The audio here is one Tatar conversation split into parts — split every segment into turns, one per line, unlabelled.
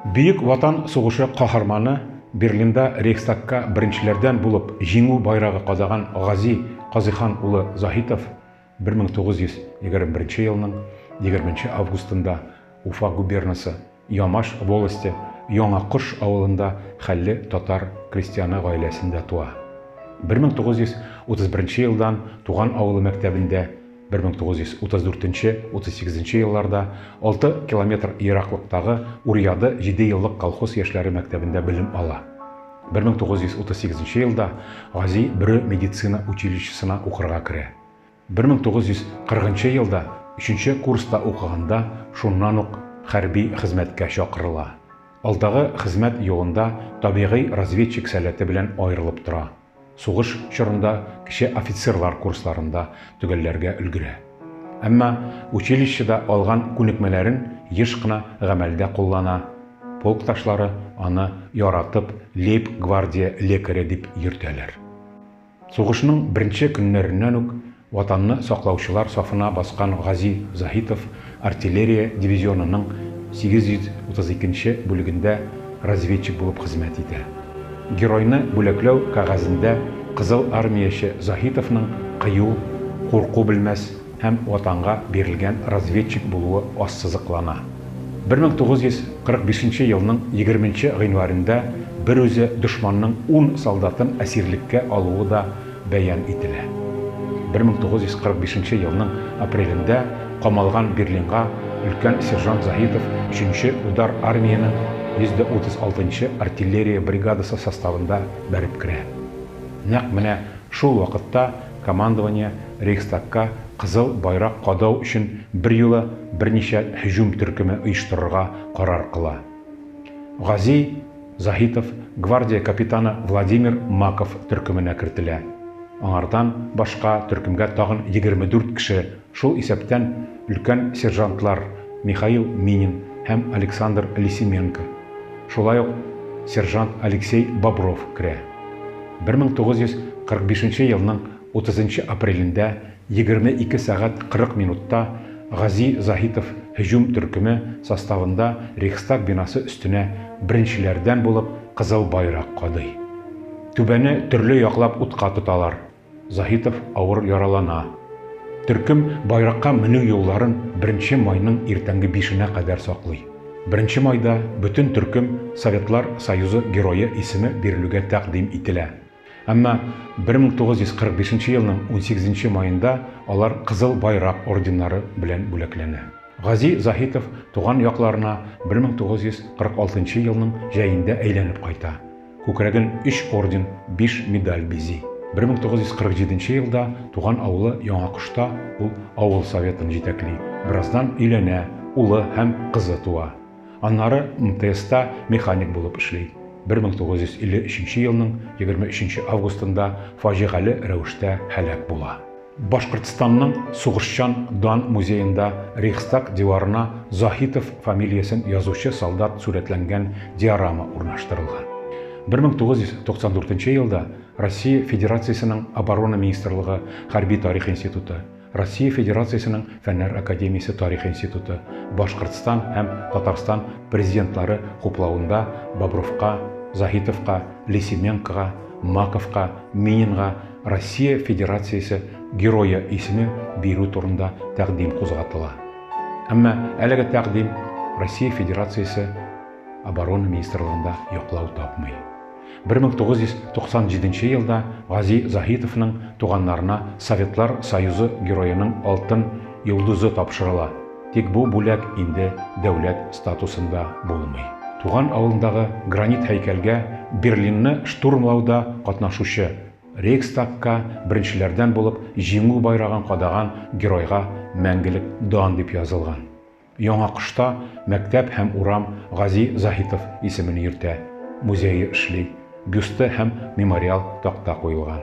Бөек Ватан сугышы каһарманы, Берлинда Рейхстагка беренчеләрдән булып Җиңү байрагы кадаган Гази Казыйхан улы Заһитов 1921 елның 20 нче августында Уфа губернасы, Ямаш волосте, Яңа Кош авылында хәлле татар крестьяны гаиләсендә туа. 1931 елдан туган авылы мәктәбендә, 1934 38 елларда 6 километр ераклыктагы Уръяды җидееллык колхоз яшьләре мәктәбендә белем ала. 1938 елда Гази Бөре медицина училищесына укырга керә. 1940 елда өченче курста укыганда шуннан ук хәрби хезмәткә чакырыла. Алдагы хезмәт юлында табигый разведчик сәләте белән аерылып тора. Сугыш чорында кече офицерлар курсларын да төгәлләргә өлгерә. Әмма училищеда алган күнекмәләрен еш кына гамәлдә куллана, полкташлары аны яратып лейб-гвардия лекаре дип йөртәләр. Сугышның беренче көннәреннән үк Ватанны саклаучылар сафына баскан Гази Заһитов артиллерия дивизионының 832 нче бүлегендә разведчик булып хезмәт итә. Геройны бүләкләү кәгазендә кызыл армияче Заһитовның кыю, курку белмәс һәм Ватанга бирелгән разведчик булуы ассызыклана. 1945 нче елның 20 нче гыйнварендә берүзе дошманның ун солдатын әсирлеккә алуы да бәян ителә. 1945 нче елның апрелендә камалган Берлинга өлкән сержант Заһитов өченче удар армиянең 136 нчы артиллерия бригадасы составында бәреп керә. Нәкъ менә шул вакытта командование Рейхстагка Кызыл байрак кадау өчен берьюлы берничә һөҗүм төркеме оештырырга карар кыла. Гази Заһитов гвардия капитаны Владимир Маков төркеменә кертелә. Аңардан башка төркемгә тагын 24 кеше, шул исәптән өлкән сержантлар Михаил Минин һәм Александр Лисименко, шулай ук сержант Алексей Бобров керә. 1945 елның 30 нчы апрелендә 22 сәгать 40 минутта Гази Заһитов һөҗүм төркеме составында Рейхстаг бинасы өстенә беренчеләрдән булып Кызыл байрак кадый. Түбәне төрле яклап утка тоталар. Заһитов авыр яралана. Төркем байракка менү юлларын беренче майның иртәнге бишенә кадәр саклый. Беренче майда бөтен төркем Советлар Союзы Герое исеме бирелүгә тәкъдим ителә. Әмма 1945 нче елның унсигезенче маенда алар Кызыл Байрак орденнары белән бүләкләнә. Гази Заһитов туган якларына 1946 нчы елның җәендә әйләнеп кайта. Күкрәген өч орден, биш медаль бизи. 1947 нче елда туган авылы Яңакошта ул авыл советын җитәкли, бераздан өйләнә, улы һәм кызы туа. Аннары МТСта механик булып эшли. 1953 елның 23 августында фаҗигале рәвештә һәлак була. Башкортстанның Сугышчан дан музеенда Рейхстаг диварына Заһитов фамилиясен язучы солдат сурәтләнгән диорама урнаштырылган. 1994 елда Россия Федерациясенең Оборона министрлыгы Хәрби тарих институты, Россия Федерациясенең Фәннәр академиясе Тарих институты, Башкортстан һәм Татарстан президентлары хуплавында Бобровка, Заһитовка, Лисименкога, Маковка, Мининга Россия Федерациясе Герое исеме бирү турында тәкъдим кузгатыла. Әмма әлеге тәкъдим Россия Федерациясе Оборона министрлыгында яклау тапмый. 1997 елда Гази Заһитовның туганнарына Советлар Союзы Героеның Алтын Йолдызы тапшырыла, тик бу бүләк инде дәүләт статусында булмый. Туган авылындагы гранит һәйкәлгә Берлинны штурмлауда катнашучы, Рейхстагка беренчеләрдән булып Җиңү байрагын кадаган геройга мәңгелек дан дип язылган. Яңа Кошта мәктәп һәм урам Гази Заһитов исемен йөртә, музее эшли, бюсты һәм мемориал такта куелган.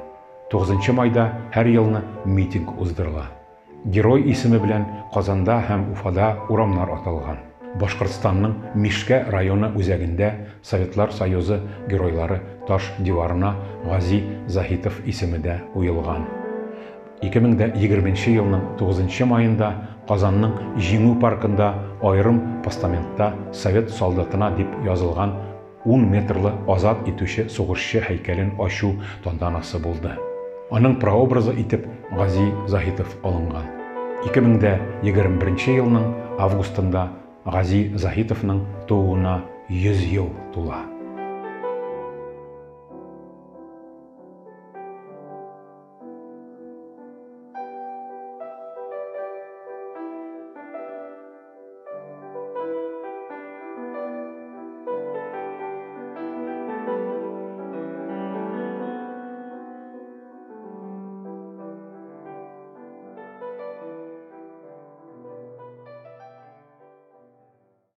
Тугызынчы майда һәр елны митинг уздырыла. Герой исеме белән Казанда һәм Уфада урамнар аталган. Башкортстанның Мишкә районы үзәгендә Советлар Союзы Геройлары таш диварына Гази Заһитов исеме дә уелган. 2020 елның тугызынчы маенда Казанның Җиңү паркында аерым постаментта Совет солдатына дип язылган ун метрлы азат итүче сугышчы һәйкәлен ачу тантанасы булды. Аның прообразы итеп Гази Заһитов алынган. 2021 елның августында Гази Заһитовның тууына 100 ел тула.